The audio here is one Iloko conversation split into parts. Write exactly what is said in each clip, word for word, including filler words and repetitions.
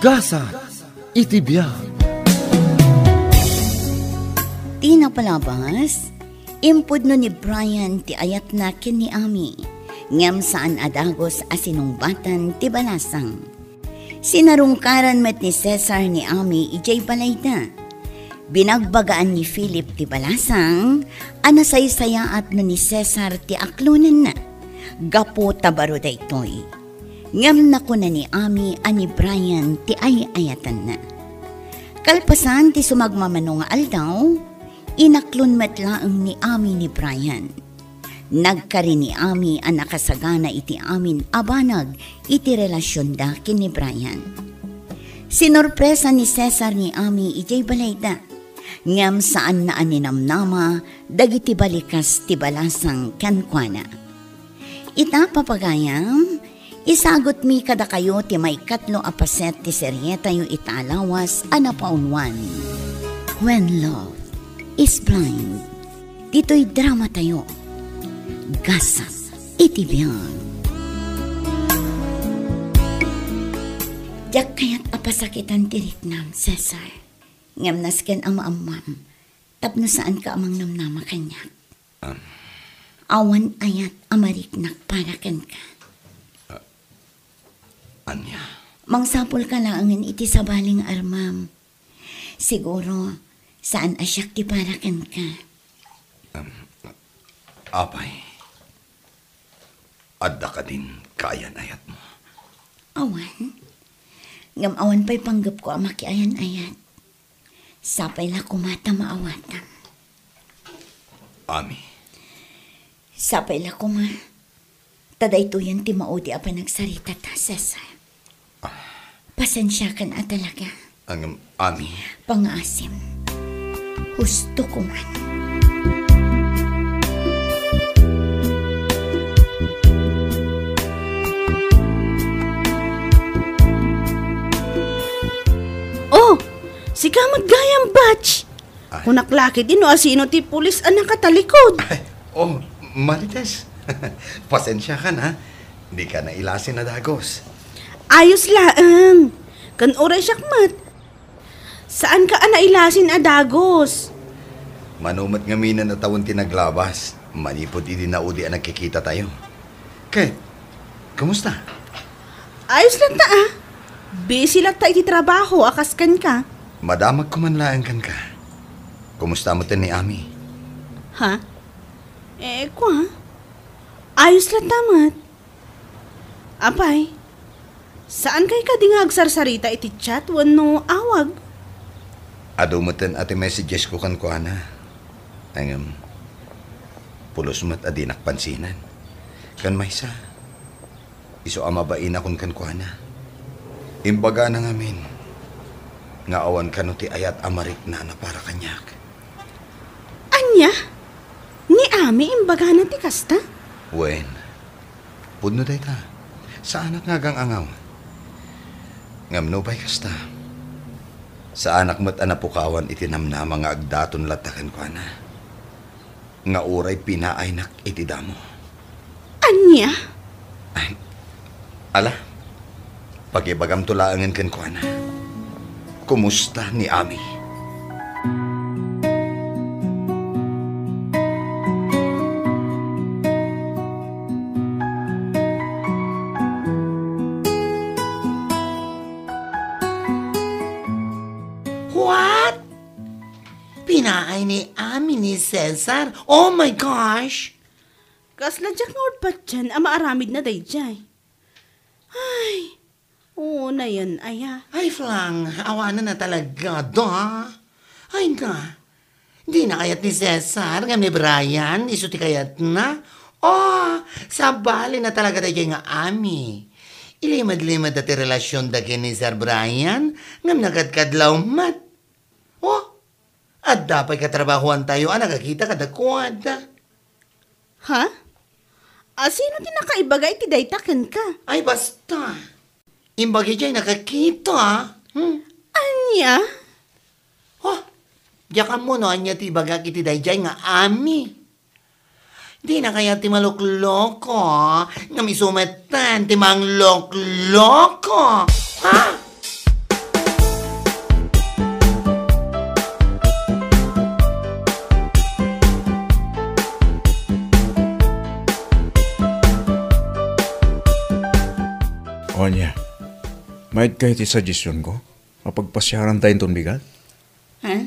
Gasat iti biag. Ti napalabas, impudno ni Brian ti ayatna ken ni Amy, ngem saan a dagus a sinungbatan ti balasang. Sinarungkaran met ni Cesar ni Amy idiay balayda. Binagbagaan ni Philip ti balasang a nasaysayaat no ni Cesar ti aklonenna. Gapu ta baro daytoy, ngem nakuna ni Amy a ni Brian ti ay-ayatenna. Kalpasan ti sumagmamano nga aldaw, inaklon met laeng ni Amy ni Brian. Nagkari ni Amy a nakasagana iti amin a banag iti relasionda ken ni Brian. Sinorpresa ni Cesar ni Amy idiay balayda, ngem saanna a ninamnama dagiti balikas ti balasang kenkuana. Ita, papagayam, isagutmi kadakayo ti maikatlo a paset ti serietayo ita a lawas a napauluan, When Love is Blind. Ditoy dramatayo, Gasat iti Biag. Diak kayat a pasakitan ti riknam, Cesar. Ngem nasken a maammam, tapno saanka a mangnamnama kaniak. Am. Awan ayat a mariknak para kenka. Ah, ania? Mangsapulka laengen iti sabali nga armam. Siguro, saan a siak ti para kenka. Am, apay, adda kadin kaayan-ayatmo? Awan. Ngem awan pay panggepko a makiayan-ayat. Sapay la koma ta maawatam. Amy. Sapay la koma ta daytoyen ti maudi a panagsaritata, Cesar. Ah. Pasensiakan a talaga. Ngem, Amy. Pangaasim. Husto ko man. Oh, sika met gayam, Batch. Ay. Kunak la ketdi no asino ti pulis a nakatalikod. Ay, oh, Marites. Pasensiakan, ha? Dika nailasin a dagus. Ayos laeng. Ken uray siak met. Saanka a nailasin a dagus. Mano met ngamin a tawen ti naglabas, manipud idi naudi a nagkikitatayo. Ket, kumusta? Ayos latta, ah. Busy latta iti trabaho a kas kenka. Madamagko man laeng kenka. Kumusta met ni Ami? Ha? Eh, kua? Ayos latta met. Apay, saankay kadi nga agsarsarita iti chat wenno awag? Adu meten a ti messages ko kenkuana. Ngem, pulos met a dinak pansinan. Ken maysa, isu a mabainakon kenkuana. Imbagana ngamin nga awan kano ti ayat a mariknana para kaniak. Ania? Ni Ami imbagana ti kasta? Wen, pudno dayta. Saanak nga agang-angaw. Ngem nupay kasta, saanak met a napukawan iti namnama nga agdaton latta kenkuana, nga uray pinaaynak iti damo. Ania? Ay, ala, pakibagamto laengen kenkuana. Kumusta ni Ami? What? Pinaay ni Ami ni Cesar? Oh my gosh! Kasla diak nga urpatian a maaramidna daydiay. Ay, unayen aya. Ay, Flang, awanen a talaga, da. Ay nga, dina kayat ni Cesar ngem ni Brian, isu ti kayatna. Oh, sabali na talaga daydiay nga Ami. Ilimed-limed da ti relasionda ken ni Sir Brian, ngem nakadkadlaw met. Oh, adda pay katrabahoantayo a nakakita kadakuada. Ha? Asino ti nakaibaga iti dayta kenka? Ay, basta. Imbag idiay nakakita. Hmm? Ania? Oh, diak ammo no ania ti ibagak iti daydiay nga Ami. Dina kayat ti malokloko, ngem isu metten ti manglokloko. Ha? Mayat kay ti suggestion ko? Mapagpasiaran tayo inton bigat? Ha?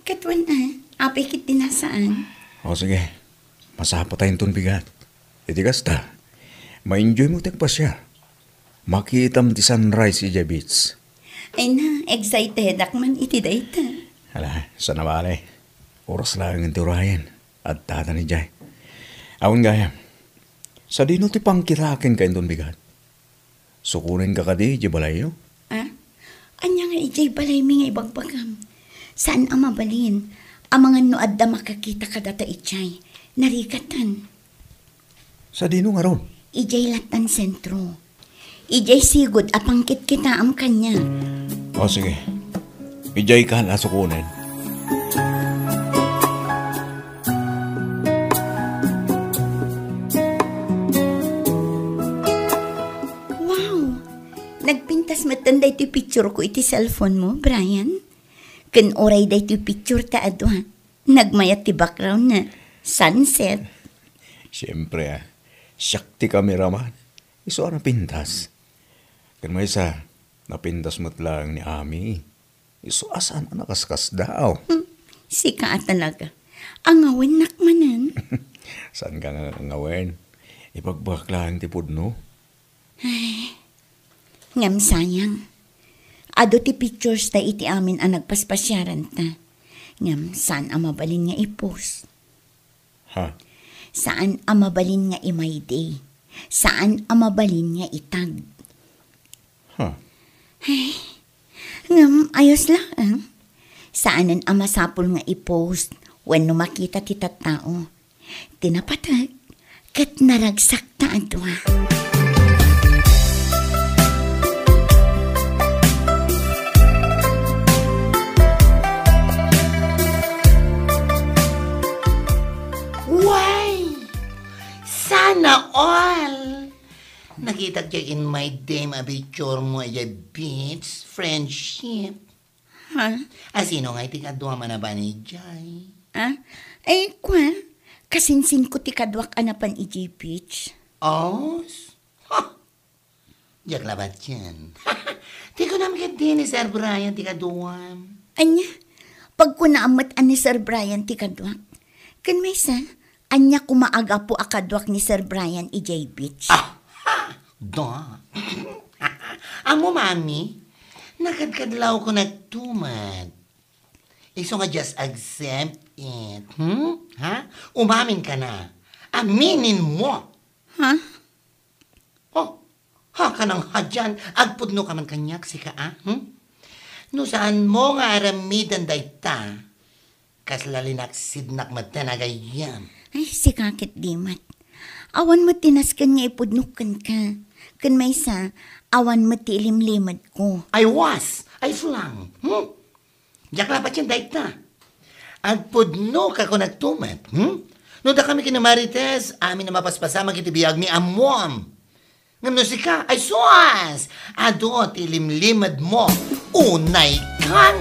Katwan, ah, apay ket dinasaan? O sige, masapa tayo inton bigat. Iti kasta, ma-enjoy mo ti agpasiar. Makitam ti sunrise idiay beach. Ay na, excited ak man iti dayta. Ala, sana bale. Oras laeng ti urayen. Adtatan idiay. Awan gayam. Sadino ti pangkitaken ka inton bigat? Sukonen ka kadi idiay balayyo? Ah? Ania nga idiay balaymi nga ibagbagam? Saan a mabalin. Amangan no adda makakita kadata idiay. Narikatan. Sadino ngarud? Idiay lattan sentro. Idiay sigud a pangkitkitaam kaniak. O, sige. Idiay ka la sukonen. Wow! Nagpintas metten daytoy picture ko iti cellphone mo, Brian. Ken uray daytoy picture ta adua. Nagmayat ti background na sunset. Siyempre, ah. Siak ti kameraman. Isu a napintas. Ken maysa, napintas met laeng ni Ami. Isu a saan a nakaskasdaaw. Hmm, sika a talaga. Angawennak manen. Saan ka nga angawen? Ibagbagak laeng ti pudno. Ay, ngem sayang. Adu ti pictures ta iti amin a nagpaspasiaranta. Ngem saan a mabalin nga i-post. Ha? Saan a mabalin nga i-my day. Saan a mabalin nga i-tag. Ha? Ay, ngem ayos laeng. Saanen a masapul nga i-post wenno makita ti tattao. Ti napateg ket naragsak ta adua. Way! Sana all! Nakitak diay in my day a picture mo idiay beach, friendship. Ha? A, sino nga iti kadua a manaban idiay? Ah? Ay, kua, kasinsinko ti kaduak a napan idiay beach. Os? Ha! Diak labat yan. Ti kunam ket di ni Sir Brian ti kaduam. Ania? Pagkunaam met a ni Sir Brian ti kaduak. Ken maysa, ania koma a gapu a kaduak ni Sir Brian idiay beach? Ah! Ha! Da! Ammo, Mami, nakadkadlawko nagtumet. Isu nga just accept it. Hmm? Ha? Umamin ka na. Aminin mo. Ha? Oh, ha, kanang hadian, agpudno ka man kaniak, sika, a? Hmm? No saan mo nga aramiden dayta, kasla linaksidnak met ta nagayam. Ay, sika ket di met. Awan met ti nasken nga ipudnok kenka. Ken maysa, awan met ti ilimlimedko. I was, I flung. Hmm? Diak labat yan dayta. Agpudno ka kun agtumet, hmm? No dakami ken ni Marites, amin a mapaspasamak iti biagmi, ammoam. Ngem no sika, ay sus! Adu ti limlimed mo. Unay kan!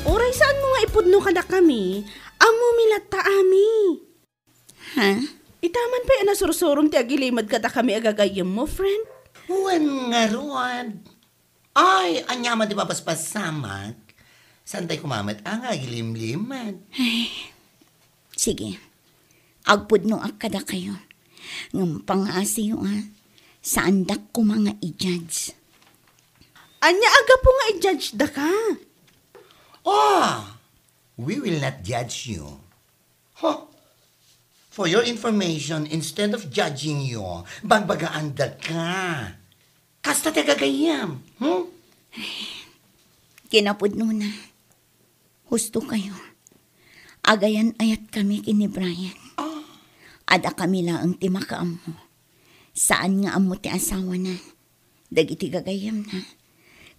Uray saan mo nga ipudno kadakami, ammomi latta, Ami. Ha? Itaman pay a nasursurom ti agilimed kadakami a gagayyemmo, friend? Wen ngarud. Ay, ania man ti mapaspasamak? Saan tay kumamet a nga agilimlimed? Ay, sige. Agpudnoak kadakayo. Ngem pangaasiyo, a. Saandak koma nga i-judge. Ania a gapu nga i-judge daka? Oh, we will not judge you. Huh? For your information, instead of judging you, bagbagaanda ka. Kasta ti gagayyem, hmm? Kinapudnona, husto kayo. Agayan-ayatkami ken ni Brian. Ah. Adda kami laeng ti makaammo. Saan nga ammo ti asawana, dagiti gagayyemna,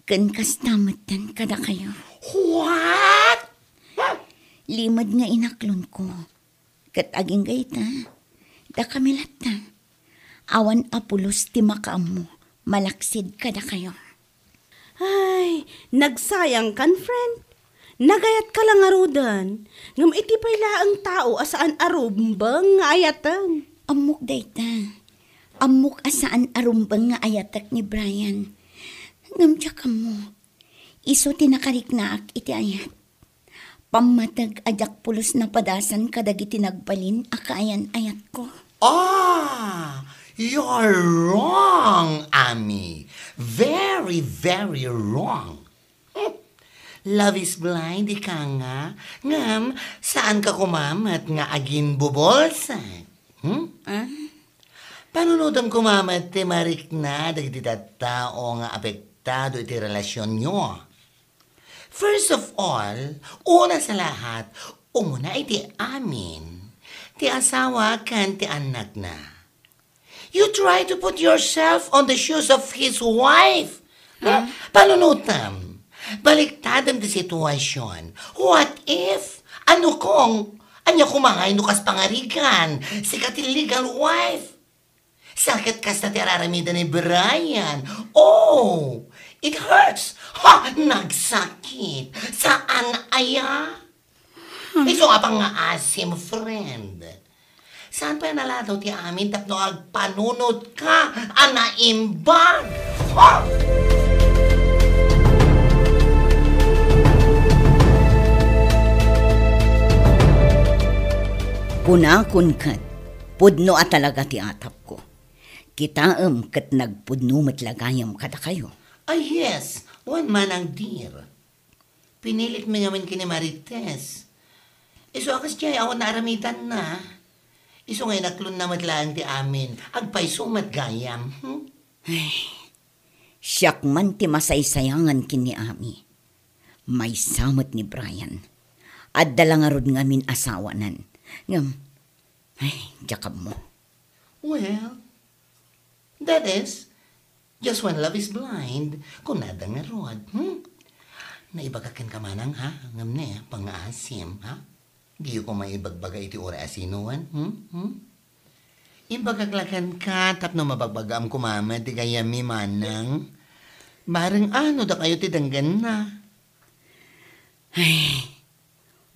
ken kasta metten kadakayo. What? Limed nga inaklonko. Ket agingga ita, dakami latta. Awan a pulos ti makaammo malaksid kadakayo. Ay, nagsayangkan, friend. Nagayatka la ngaruden, ngem iti pay laeng tao a saan a rumbeng nga ayaten. Ammok dayta. Ammok a saan a rumbeng nga ayatek ni Brian. Ngem diak ammo. Isu ti nakariknaak iti ayat. Pammateg a diak pulos napadasan kadagiti nagbalin a kaayan-ayatko. Ah, you're wrong, Ami. Very, very wrong. Hmm. Love is blind, ika nga. Ngem, saanka koma met nga aginbubolsek. Hmm? Ah? Panunotem koma met ti marikna dagiti tattao nga apektado iti relasionyo. First of all, una sa lahat, umuna iti amin. Ti asawa ken ti annakna. You try to put yourself on the shoes of his wife. Hmm? Ah. Panunotem. Baliktadem ti sitwasyon. What if? Ano kung? Ania koma ngay no kas pangarigan, sika ti legal wife? Sakit kasta ti araramiden ni Brian. Oh, it hurts. Ha, nagsakit. Saan aya? Isu nga pangaasim, friend. Saan pay a naladaw ti amin tapno agpanunotka a naimbag? Ha? Kunakon ket, pudno a talaga ti atapko. Kitaem ket nagpudno met la gayam kadakayo. Ay, yes, wen, Manang dear. Pinilitmi ngamin ken ni Marites. Isu a kasdiay awan naaramidanna. Isu nga inaklonna met laeng ti amin. Agpayso met gayam. Hmm? Ay, siak man ti masaysayangan ken ni Ami. Maysa met ni Brian. Adda la ngarud ngamin asawanan. Ngem, ay, diak ammo. Well, that is, just when love is blind, kunada ngarud, hmm? Naibagak kenka, Manang, ha? Ngem ne, pangaasim, ha? Diyo koma ibagbaga iti uray a sinoen, hmm? Hmm? Imbagak la kenka tapno mabagbagaam koma met ti gayyemmi, Manang. Bareng ano dakayo ti denggenna? Ay,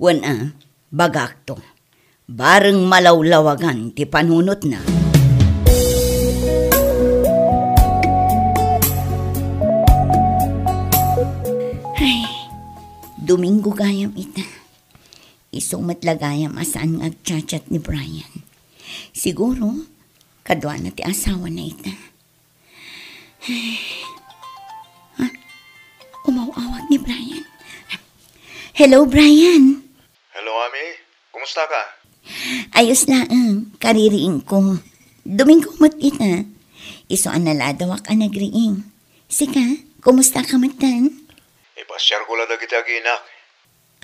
wen a, bagakto. Bareng malawlawagan ti panunotna. Ay, Domingo gayam ita. Isu met la gayam a saan nga agchat-chat ni Brian. Siguro, kaduana ti asawana ita. Ha? Umaw-awag ni Brian. Hello, Brian. Hello, Ami. Kumusta ka? Ayos laeng, kaririingko. Domingo met ita. Isu a naladawak a nagriing. Sika, kumusta ka met? Ipasiarko la dagiti aginak.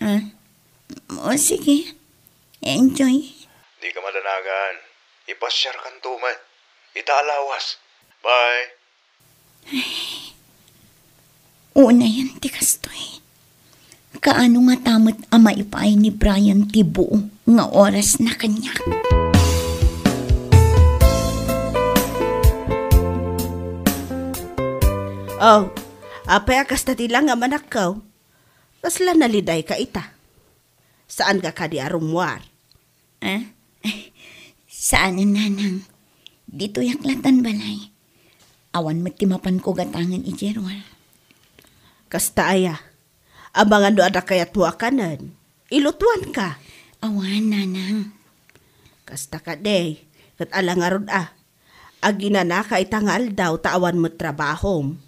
Ah? O, sige. Enjoy. Dika madanagan. Ipasiarkanto met. Ita a lawas. Bye. Ay, unayen ti kastoy. Kaano ngata met a maipaay ni Brian ti buo nga orasna kaniak? Oh, apay a kasta ti langam, anakko? Kasla nalidayka ita? Saanka kadi a rummuar? Ah? Saanen, nanang. Ditoyak latta balay. Awan met ti mapanko gatangen idiay ruar. Kasta aya? Amangan no adda kayatmo a kanen, ilutuanka. Awan, nanang. Kasta kadi, ket ala ngarud a. Aginanaka ita nga aldaw ta awan met trabahom.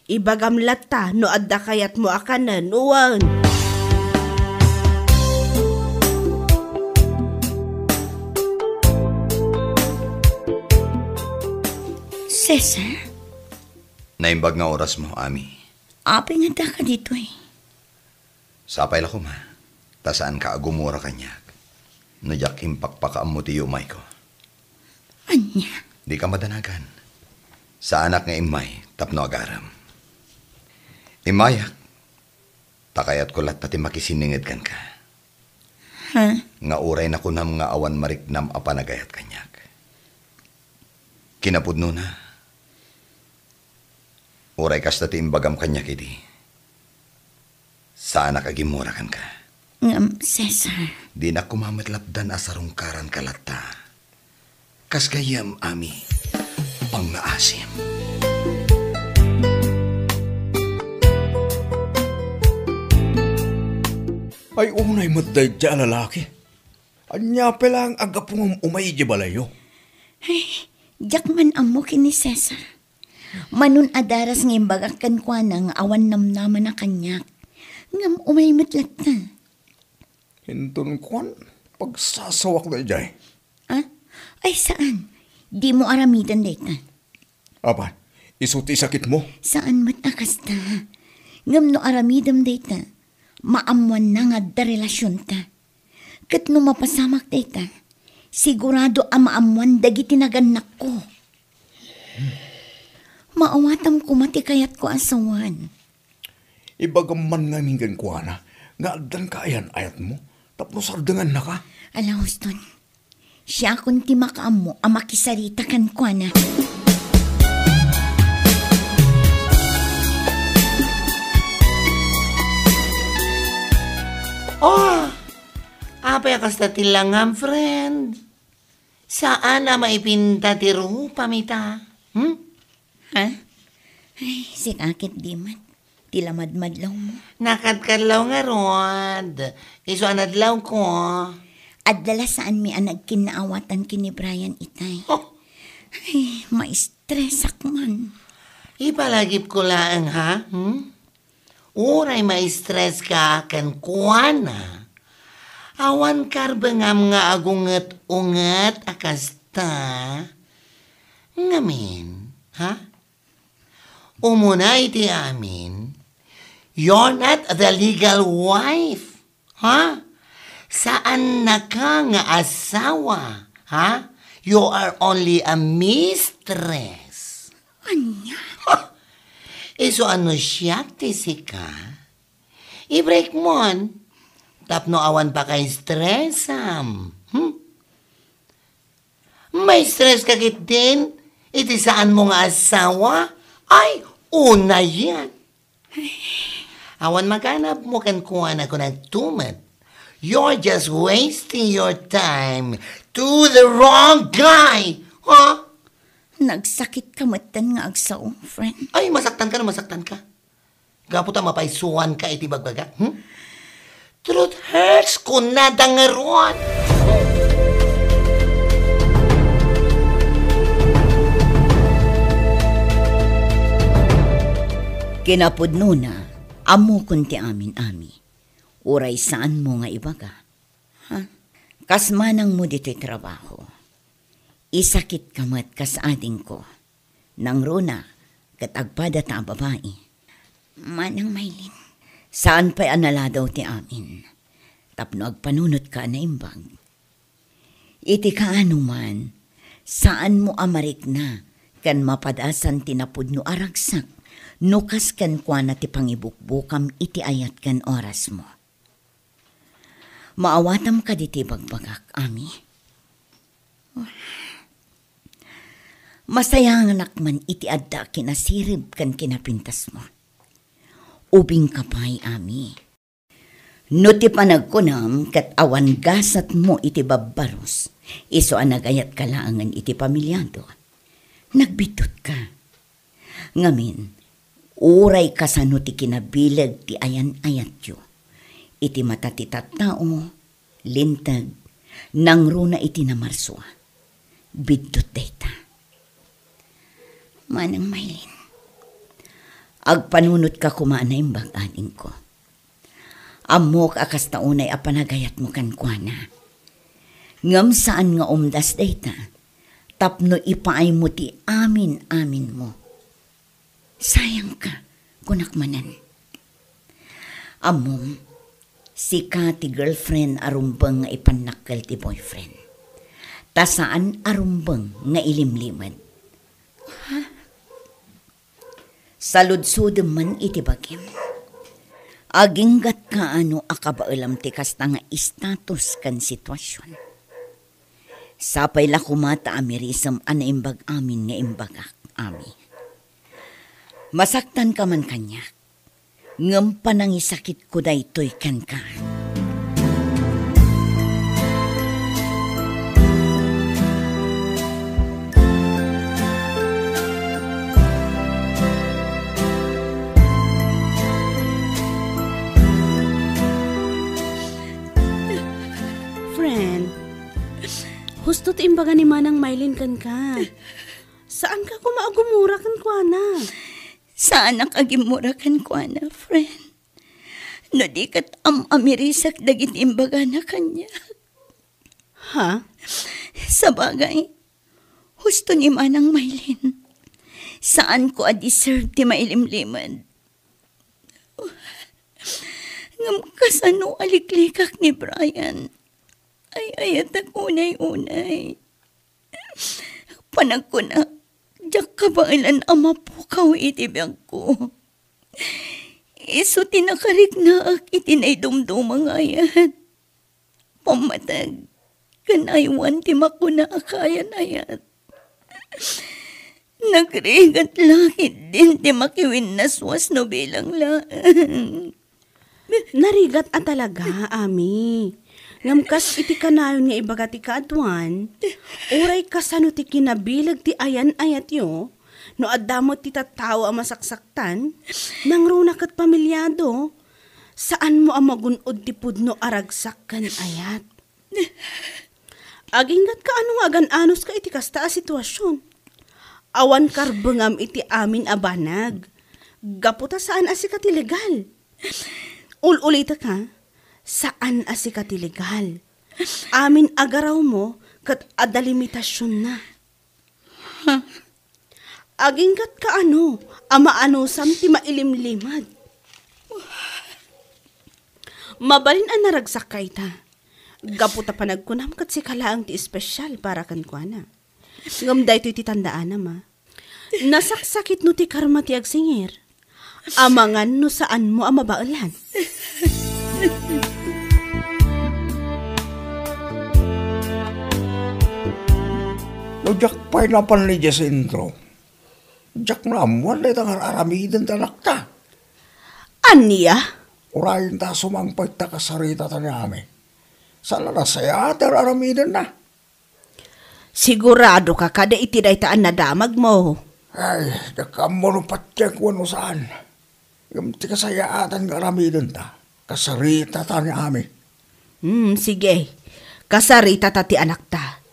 Ibagam latta no adda kayatmo a kanen, wen. Cesar? Naimbag nga orasmo, Ami. Apay nga addaka ditoy? Sapay la koma, ta saanka a gumura kaniak no diak impakpakaammo ti yumayko. Ania? Dika madanagan. Saanak nga immay tapno agarem. Immayak, ta kayatko latta ti makisininged kenka. Ha? Nga uray nakunam nga awan mariknam a panagayat kaniak. Kinapudnona, uray kasta ti imbagam kaniak idi, Saanak a gimmura kenka. Ngem, Cesar. Dinak koma met lapdan a sarungkaranka latta. Kas gayyem, Ami, pangngaasim. Ay, unay met daydiay a lalaki. Ania pay laeng a gapu ngem umay idiay balayyo? Ay, diak man ammo ken ni Cesar. Manon a daras nga imbagak kenkuana nga awan namnamana kaniak. Ngem umay met latta. Inton kuan, pagsasawak daydiay. Ah? Ay, saan. Dimo aramiden dayta. Apay, isu ti sakitmo? Saan met a kasta. Ngem no aramidem dayta, maammoanna nga adda relasionta. Ket no mapasamak dayta, sigurado a maammoan dagiti nagannakko. Maawatam koma ti kayatko a sawen. Ibagam man ngamin kenkuana nga addanka ayan-ayatmo tapno sardengannaka. Ala, Houston, siakon ti makaammo a makisarita kenkuana. Oh, apay a kasta ti langam, friend? Saan a maipinta ti rupam ita? Hmm? Ha? Ay, sika ket di met. Ti lamadmadlawmo. Nakadkadlaw ngarud. Isu a nadlawko. Adda la saanmi a nagkinnaawatan ken ni Brian itay. Oh. Ay, maistresak man. Ipalagipko laeng, ha? Hmm? Uray maistreska kenkuana, awan karbengam nga agunget-unget a kasta. Ngamin, ha? Umuna iti amin, you're not the legal wife, ha? Saannaka nga asawa, ha? You are only a mistress. Ania? Ha! Isu a no siak ti sika, i-break mon tapno awan pakaistresam. Hmm? Maistreska ketdin iti saanmo nga asawa? Ay, unayen. Awan maganabmo kenkuana, kunakto met. You're just wasting your time to the wrong guy. Ha? Nagsakitka metten nga agsao, friend. Ay, masaktanka no masaktanka. Gapu ta mapaisuanka iti bagbagak, hmm? Truth hurts, kunada ngarud. Kinapudnona, ammokon ti amin, Ami. Uray saanmo nga ibaga. Ha? Kas manangmo ditoy trabaho. Isakitka met kas adingko. Nangruna, ket agpadata a babai. Manang Maylin. Saan pay a naladaw ti amin. Tapno agpanunotka a naimbag. Iti kaano man, saanmo a marikna ken mapadasan ti napudno a ragsak no kas kenkuana ti pangibukbukam iti ayat ken orasmo. Maawatam kadi ti bagbagak, Ami? Masayanganak man iti adda a kinasirib ken kinapintasmo. Ubingka pay, Ami. No ti panagkunam ket awan gasatmo iti babbarus, isu a nagayatka laengen iti pamiliado, nagbiddutka. Ngamin, uray kasano ti kinabileg ti ayan-ayatyo, iti mata ti tattao, linteg, nangruna iti namarsua. Biddut dayta. Manang Maylin, agpanunotka koma a naimbag, adingko. Ammok a kasta unay a panagayatmo kenkuana. Ngem saan nga umdas dayta tapno ipaaymo ti amin-aminmo. Sayangka, kunak manen. Ammom, sika ti girlfriend a rumbeng nga ipannakkel ti boyfriend. Ta saan a rumbeng nga ilimlimed. Ha? Saludsodem man iti bagim. Aginggatka no a kabaelam ti kasta nga istatus ken situasion. Sapay la koma ta amirisem a naimbag amin nga imbagak, Ami. Masaktanka man kaniak. Ngem panangisakitko daytoy kenka. Friend, husto ti imbaga ni Manang Mylene kenka. Saanka koma a gumura kenkuana. Saanak a gimmura kenkuana, friend. No di ket am-amirisak dagiti imbagana kaniak. Ha? Sabagay, husto ni Manang Mylene. Saanko a deserve ti mailimlimed. Ngem kasano a liklikak ni Brian? Ay-ayatek unay-unay. Panagkunak, diak kabaelan a mapukaw iti biagko. Isu ti nakariknaak iti naidumduma nga ayat. Pammateg, ken aywan ti makuna a kayan-ayat. Nagrigat la ketdin ti makiwinnaswas no bilang laeng. Narigat a talaga, Ami. Ngem kas iti kanayon nga ibaga ti kaaduan, uray kasano ti kinabileg ti ayan-ayatyo, no adda met ti tattao a masaksaktan, nangruna ket pamilyado, saanmo a magun-od ti pudno a ragsak ken ayat. Aginggatka ano nga agan-anoska iti kasta a situasion? Awan karbengam iti amin a banag. Gapu ta saan a sika ti legal. Ul-ulitek, ha? Saan a sika ti legal. Amin a garawmo ket adda limitasionna. Aginggatka ano a maanusam ti mailimlimed? Mabalin a naragsakka ita. Gapu ta panagkunam ket sika laeng ti espesial para kenkuana. Ngem daytoy ti tandaanam, a. Nasaksakitno ti karma ti agsingir. Amangan no saanmo a mabaelan. No diak pay napan idiay sentro, diak naammuan dayta nga ar-aramiden ti anakta. Ania? Urayenta a sumangpet ta kasaritata ni Ami. Saan a nasayaat ti ar-aramidenna. Siguradoka kadi iti dayta a nadamagmo? Ay, diak ammo no patien wenno saan. Ngem ti kasayaatan nga aramidenta, kasaritata ni Ami. Hmm, sige. Kasaritata ti anakta.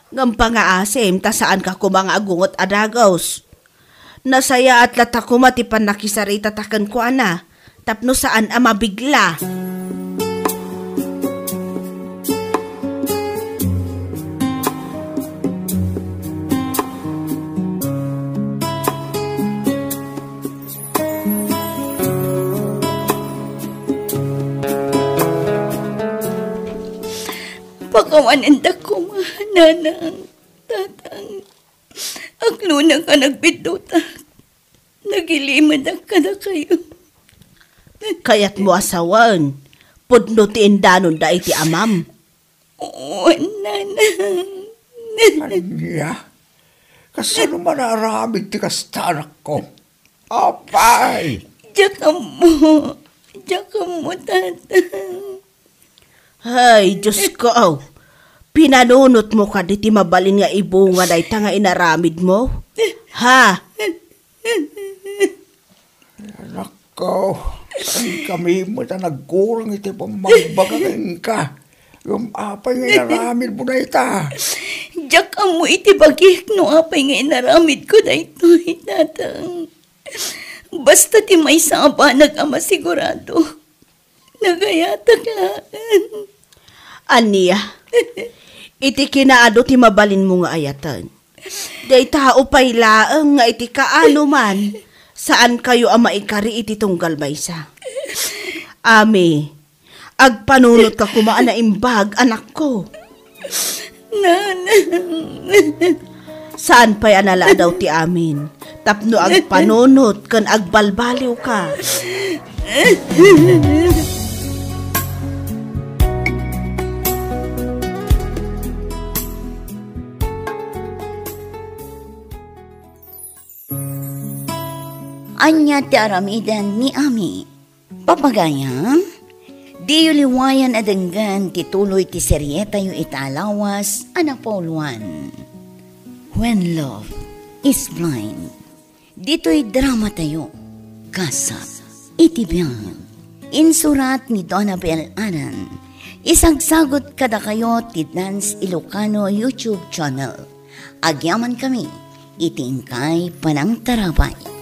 Ngem pangaasim ta saanka koma nga agunget a dagus. Nasayaat latta koma ti pannakisaritata kenkuana tapno saan a mabigla. Pakawanendak koma, nanang, tatang. Aglonaka, nagbiddutak. Nagilimedak kadakayo. Kayatmo a sawen, pudno ti indanonda iti amam. Wen, nanang. Ania? Kasano man a aramid ti kasta, anakko? Apay! Diak ammo. Diak ammo, tatang. Ay, Diosko, aw. Pinanunotmo kadi ti mabalin nga ibunga dayta nga inaramidmo? Ha? Anakko, saankami met a nagkurang iti pammangbaga kenka. Ngem apay nga inaramidmo dayta? Diak ammo iti bagik no apay nga inaramidko daytoy, tatang. Basta ti maysa a banag a masigurado, nagayatak laeng. Ania? Iti kinaadu ti mabalinmo nga ayaten. Dayta pay laeng nga iti kaano man, saankayo a maikari iti tunggal maysa. Ami, agpanunotka koma a naimbag, anakko. Nanang. Saan pay a naladaw ti amin tapno agpanunot ken agbalbaliwka. Ania ti aramiden ni Ami? Papagayam, diyo liwayan a denggen ti tuloy ti serietayo ita a lawas a napauluan, When Love is Blind. Ditoy dramatayo, Kasap iti Biag. Insurat ni Donabel Aran. Isagsagut kadakayo ti Dance Ilocano YouTube channel. Agyamankami iti inkay panangtarabay.